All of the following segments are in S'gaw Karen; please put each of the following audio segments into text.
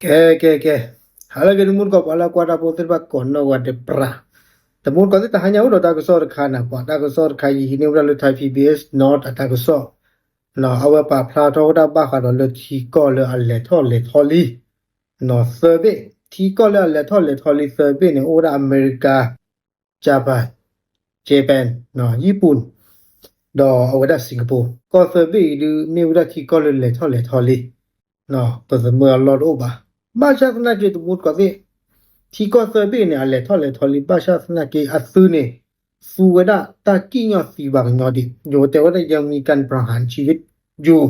ကဲ ကဲ ကဲ, ဟါလၢအဂ့ၤ တမူတကိး ပှၤလၢအကွၢ်တၢ်ဖိသ့ၣ်တဖၣ်ကိးနီၢ်ဂၤဒဲး ပြး, တမူတကိးသ့ၣ် တဟါညါအိၣ်ဒီးတၢ်ကစီၣ်တခါန့ၣ် ပှၤတၢ်ကစီၣ်တခါအံၤ ဟံးန့ၢ်ဝဲဒၣ်လၢ Thai PBS North အတၢ်ကစီၣ်, အဝဲပာ်ဖျါထီၣ်ဝဲဒၣ်ဘၣ်ဃးဒီးလၢထံကီၢ်လၢအလဲၤထီၣ်လဲၤထီလံ သၢဘ့ၣ်, ထံကီၢ်လၢအလဲၤထီၣ်လဲၤထီလံသၢဘ့ၣ်န့ၣ် အိၣ်ဝဲဒၣ်အမဲရကၤ, Japan, Japan, ယံာ်ပူၤ, ဒီးအဝဲဒၣ် Singapore ကီၢ်သၢဘ့ၣ်အံၤဒုး မ့ၢ်ဝဲဒၣ်ထံကီၢ်လၢလဲၤထီၣ်လဲၤထီလံ ပသမၢအလီၢ်တအိၣ်ဘၣ်. ဘၣ်ဆၣ်သနာ်က့ တမူတကိးသ့ၣ်, ထံကီၢ်သၢဘ့ၣ်န့ၣ် အလဲၤထီၣ်လဲၤထီလံ ဘၣ်ဆၣ်သနာ်က့ အသုးန့ၣ် သူဝဲဒၣ်တၢ်စံၣ်ညီၣ်သံဘၣ်ကညီဒံး, ယိၤတဲဝဲဒၣ် ยังมีการประหารชีวิตอยู่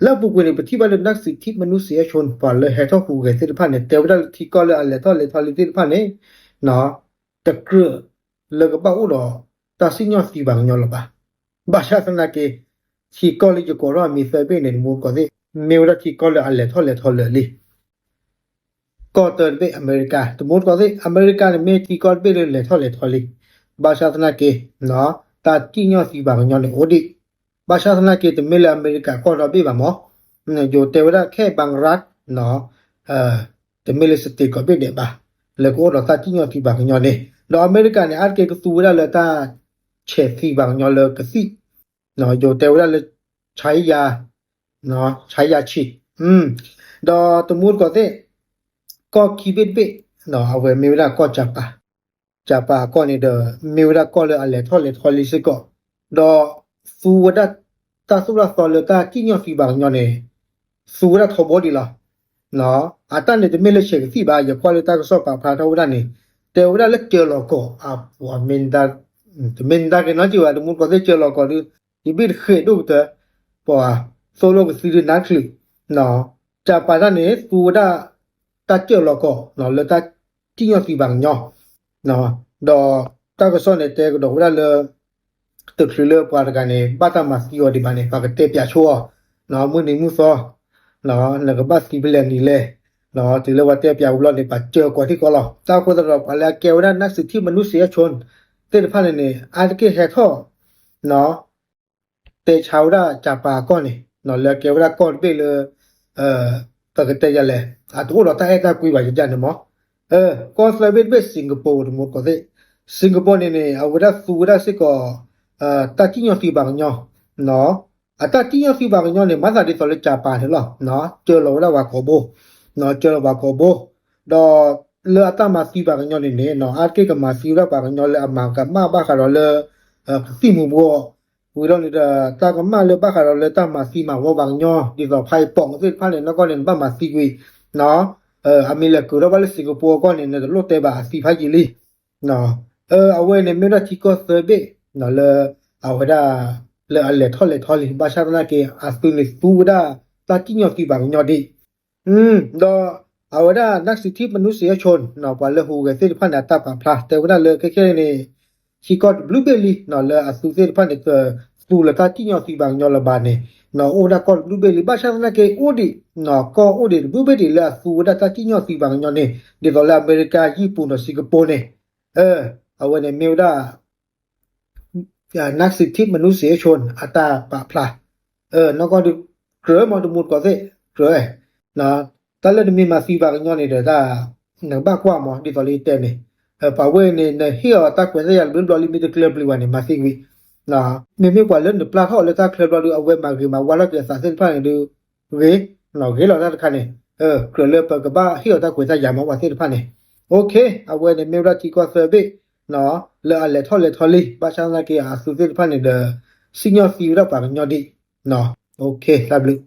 လၢအပူၤကွံာ်န့ၣ် ပထံၣ်ဘၣ်လၢ นักสิทธิมนุษยชน ပှၤလၢဟဲထီၣ်ဟူးဂဲၤသ့ၣ်တဖၣ်န့ၣ် တဲဝဲဒၣ်လၢထံကီၢ်လၢအလဲၤထီၣ်လဲၤထီလံသ့ၣ်တဖၣ်န့ၣ် တကြၢးလၢကဘၣ်အိၣ်ဒီးတၢ်စံၣ်ညီၣ်သံဘၣ်ကညီလၢၤဘၣ်. ဘၣ်ဆၣ်သနာ်က့ ထံကီၢ်လၢယကိးထီၣ်အမံၤသၢဘ့ၣ်န့ၣ် တမူတကိးသ့ၣ် မ့ၢ်ဝဲဒၣ်ထံကီၢ်လၢအလဲၤထီၣ်လဲၤထီလၢာ်လံ ကီၢ်တဘ့ၣ် အမဲရကၤ, တမူတကိးသ့ၣ် အမဲရကၤန့ၣ် မ့ၢ်ထံကီၢ်တဘ့ၣ်လၢလဲၤထီၣ်လဲၤထီလံ. ဘၣ်ဆၣ်သနာ်က့ တၢ်စံၣ်ညီၣ်သံဘၣ်ကညီန့ၣ် အိၣ်ဒံး. ဘၣ်ဆၣ်သနာ်က့ တမ့ၢ်လၢအမဲရကၤကီၢ်ဒီဘ့ၣ်ဘၣ်မး, ယိၤတဲဝဲဒၣ်ခဲ บางรัฐ တမ့ၢ်လၢ state ကိးဘ့ၣ်ဒဲးဘၣ် လၢကအိၣ်ဒီးတၢ်စံၣ်ညီၣ်သံဘၣ်ကညီန့ၣ်. ဒီးအမဲရကၤန့ၣ် အါတက့ၢ်ကသူဝဲဒၣ်လၢတၢ်ဆဲးသံဘၣ်ကညီလၢကသံၣ်, ယိၤတဲဝဲဒၣ်လၢ ခြိုင်းယၤ, ခြိုင်းယၤဆံး, ဒီးတမူတကိးသ့ၣ် ကီၢ်ခံဘ့ၣ်တဘ့ၣ် အဝဲမ့ၢ်ဝဲဒၣ်ကီၢ် Japan, Japan အကီၢ်န့ၣ်ဒီး မ့ၢ်ဝဲဒၣ်ကီၢ်လၢအလဲၤထီၣ်လဲၤထီလံစ့ၢ်ကီး, ဒီးသူဝဲဒၣ်တၢ်သိၣ်တၢ်သီလၢတၢ်စံၣ်ညီၣ်သံဘၣ်ကညီန့ၣ် သူဝဲဒၣ်ထီဘိဒံးလီၤ. အတၢ်န့ၣ်တမ့ၢ်လၢဆဲးကသံၣ်ဘၣ်, ယကွၢ်လၢတၢ်ကစီၣ်ပာ်ဖျါထီၣ်ဝဲဒၣ်န့ၣ် တဲဝဲဒၣ်လၢကၢၤလီၤကီး, တမ့ၢ်တၢ်ကဲနီတစဲးဘၣ် တမူတကိးသ့ၣ် ကၢၤလီၤကီးဒုး ယဘ့ၣ်တဃဲးဒိၣ်ကတၢၢ်, ပှၤသိၣ်လိကသံဒုးနါချုး, Japan တၢ်န့ၣ် သူဝဲဒၣ်တၢ်ကၢၤလီၤကီး လၢတၢ်စံၣ်ညီၣ်သံဘၣ်ကညီ ဒီးတၢ်ကစီၣ်န့ၣ် တဲကဒီးဝဲဒၣ်လၢ တချုးလၢပှၤတဂၤန့ၣ် ဘၣ်တၢ်မၤသံအီၤဒံးဘၣ်န့ၣ် ပှၤကတဲပၠးဆိအီၤ, မုၢ်နံၤမုၢ်သီ, နကဘၣ်သံဖဲလဲၣ်နံၤလဲၣ်, တုၤလၢပှၤတဲပၠးဝံၤလီၤန့ၣ် ပှၤကၢၤကီးထံကီးလီၤ. တၢ်ဃိသတးဒီး ပှၤလၢအကဲဝဲဒၣ် นักสิทธิมนุษยชน သ့ၣ်တဖၣ်န့ၣ်န့ၣ် အါတက့ၢ်ဟဲထီၣ် တဲဆါဝဲဒၣ် Japan အကီၢ်န့ၣ် လၢအကဲဝဲဒၣ်ကီၢ်တဘ့ၣ်လၢ ပကတဲယၤလဲၣ် အတအိၣ်ဒီးတၢ်အဲၣ်တၢ်ကွံဘၣ်ယဒၣ်န့ၣ်မး. ကီၢ်သၢဘ့ၣ်တဘ့ၣ် Singapore တမူတကိးသ့ၣ်, Singapore န့ၣ်န့ၣ် အဝဲဒၣ်သူဝဲဒၣ်စ့ၢ်ကီး တၢ်စံၣ်ညီၣ်သံဘၣ်ကညီ, အတၢ်စံၣ်ညီၣ်သံဘၣ်ကညီန့ၣ် မၤသးဒ်သိးလၢ Japan န့ၣ်လီၤ. ကၢၤလီၤဝဲဒၣ်ပှၤကိာ်ဘိ, ကၢၤလီၤပှၤကိာ်ဘိ, ဒီးလၢအတၢ်မၤသံဘၣ်ကညီန့ၣ်န့ၣ် အါတက့ၢ်ကမၤသံဝဲဒၣ်ပှၤကညီလၢအမၤကမၣ်ဘၣ်ဃးဒီးလၢ ကသံၣ်မူၤဘှီး, ဝံၤဒီးန့ၣ်ဒီး တၢ်ကမၣ်လၢဘၣ်ဃးဒီးလၢတၢ်မၤသံမၤဝီပှၤကညီ ဒ်သိးဖးအံၤပိာ်မုၣ်သ့ၣ်တဖၣ်န့ၣ် နီၢ်ကီၢ်န့ၣ် နဘၣ်မၤသံကွံာ်, အမ့ၢ်လဲၤကၢၤထီၣ်ဘၣ်လၢ Singapore အကီၢ်န့ၣ် နတလိၣ်တဲဘၣ်အသံဖးယံာ်လံ. အဝဲန့ၣ်မ့ၢ်ဝဲဒၣ်ထံကီၢ်သၢဘ့ၣ် လၢ အဝဲဒၣ် လၢအလဲၤထီၣ်လဲၤထီလံ ဘၣ်ဆၣ်သနာ်က့ အသုးန့ၣ်သူဝဲဒၣ် တၢ်စံၣ်ညီၣ်သံဘၣ်ကညီဒံး ဒီးအဝဲဒၣ် นักสิทธิมนุษยชน ပှၤလၢဟူးဂဲၤသ့ၣ်တဖၣ်န့ၣ် အတၢ်ပာ်ဖျါ တဲဝဲဒၣ်လၢခဲခဲအံၤန့ၣ် ထံကီၢ်တဘျုးဘ့ၣ်လံ လၢအသုးသ့ၣ်တဖၣ်န့ၣ် တသူလၢတၢ်စံၣ်ညီၣ်သံဘၣ်ကညီလၢၤဘၣ်န့ၣ် အိၣ်ဝဲဒၣ်ကီၢ်တဘျုးဘ့ၣ်လံ ဘၣ်ဆၣ်သနာ်က့အိၣ်ဒံး ကီၢ်အိၣ်ဒံးတဘျုးဘ့ၣ်ဒံးလၢအသူဝဲဒၣ်တၢ်စံၣ်ညီၣ်သံဘၣ်ကညီန့ၣ် ဒ်သိးလၢအမဲရကၤ ယံာ်ပူၤဒီး Singapore န့ၣ် အဝဲန့ၣ်မ့ၢ်ဝဲဒၣ် นักสิทธิมนุษยชน အတၢ်ပာ်ဖျါ နီၢ်ကီၢ်ဒုး ကြၢးမးတမူတကိးသ့ၣ် ကြၢး တၢ်လၢနမ့ၢ်မၤသံဘၣ်ကညီန့ၣ်ဒီး တၢ် နကဘၣ်ကွၢ်မး ဒ်သိးလၢယတဲန့ၣ် ပှၤဝဲန့ၣ် နဟ့ၣ်အီၤတၢ်ခွဲးတၢ်ယာ်တဘျီဘျီလံ မ့ၢ်တကျၢၤပျံၤဘၣ်န့ၣ် မၤသံကွံာ် မ့မ့ၢ်ပှၤလၢနပျၢ်ထီၣ်အီၤလၢတၢ်ချၢဘျီဒုး အဝဲမၤဂ့ၤမၤဝါထီၣ်က့ၤအသးသ့ၣ်တဖၣ်န့ၣ်ဒုး ဂ့ၤ ဂ့ၤလီၤတၢ်တခါန့ၣ် ကြၢးလၢပကဘၣ်ဟ့ၣ်အီၤတၢ်ခွဲးတၢ်ယာ်မး ပှၤသ့ၣ်တဖၣ်န့ၣ် အဝဲန့ၣ်မ့ၢ်ဝဲဒၣ်ထံကီၢ်သၢဘ့ၣ် လၢအလဲၤထီၣ်လဲၤထီလံ ဘၣ်ဆၣ်သနာ်က့ အသုးသ့ၣ်တဖၣ်န့ၣ်ဒီး စံၣ်ညီၣ်သံဝဲဒၣ်ပှၤကညီဒံး တၢ်ဘျုး